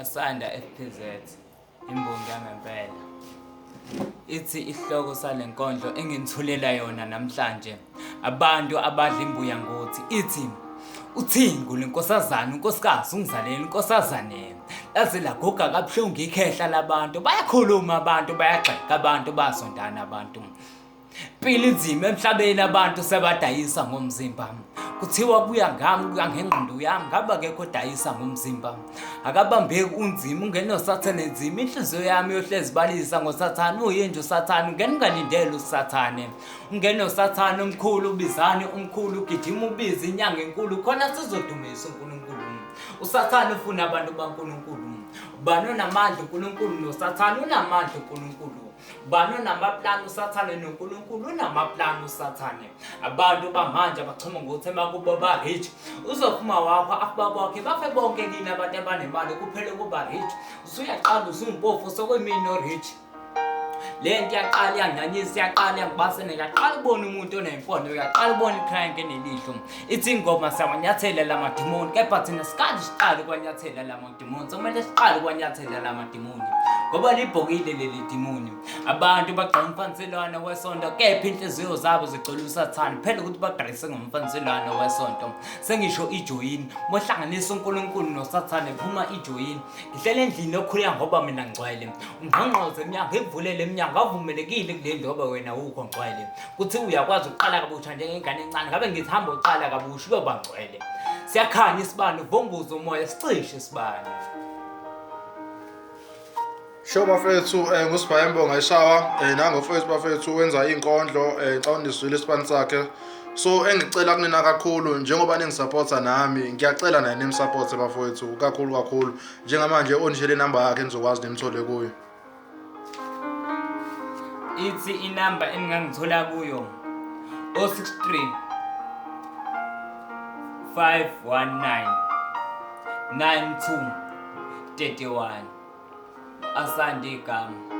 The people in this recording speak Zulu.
Asanda FPZ imbongi yangempela. Ithi isihloko sale nkondlo enginithulela yona namhlanje abantu abadla imbuya ngothi ithi uthingu lenkosazana unkosikazi ungizalela inkosazane laze laguga kabuhlungu ikhehla labantu bayakhuluma abantu bayagxeka abantu basondana abantu Impilo inzima emhlabeni abantu sebadayisa ngomzimba. Kuthiwa kuya ngami kuya ngengqondo yami ngabe akekho odayisa ngomzimba. Akabambeki unzima ungenosathane nzima inhliziyo yami yohlezi balisa ngosathane uyinja usathane ungena ungalindele usathane. Ungenosathane omkhulu ubizani umkhulu ugijima ubize inyanga enkulu khona sizodumisa uNkulunkulu. Usathane ufuna abantu baNkulunkulu. Ubani onamandla uNkulunkulu nosathane unamandla uNkulunkulu. Ubani onamaplani usathane noNkulunkulu unamaplani usathane. Abantu bamanje abachoma ngokuthi emakubo ba-rich. Uzofuma wakho akuba kwakhe bafe bonke kini abantu abanemali kuphele kuba rich. Usuyaqala usumpofu sokwemini o-rich. Le nto iyaqala iyanganyisa iyaqala iyangibasela ngiyaqala ukubona umuntu onempondo uyaqala ukubona i-crank enelihlo. Ithi ingoma siyawanyathela la madimoni kepha thina sikade siqale ukwanyathela la madimoni sekumele siqale ukwanyathela la madimoni ngoba libhokile leli dimoni. Abantu bagqoka umfaniselwano wesonto kepha inhliziyo zabo zigcwele usathane phela ukuthi bagqalise ngomfaniselwano wesonto. Sengisho ijoyini mohlanganisa uNkulunkulu nosathane phuma ijoyini. Ngihlele endlini yokhuleka ngoba mina ngcwele. Ungqongqoze emnyango ngivulele emnyango avumelekile kule ndlu ngoba wena ukho ngcwele. Kuthi uyakwazi ukuqala kabusha njengengane encane ngabe ngithi hamba uqala kabusha uyoba ngcwele. Siyakhanya isibani uvunguze umoya sicishe isibani. Sho bafethu eh ngusibhaye Mbonga eshawa eh nangofethu bafethu wenza izinkondlo eh ngicabanga nizwile isibani sakhe so engicela kunina kakhulu njengoba ningisupporta nami ngiyacela naye nimsupporte bafowethu kakhulu kakhulu njengamanje onishele inamba yakhe nizokwazi nimthole kuyo. Ithi inamba eningangithola kuyo 063 519 92 31 Asanda igama.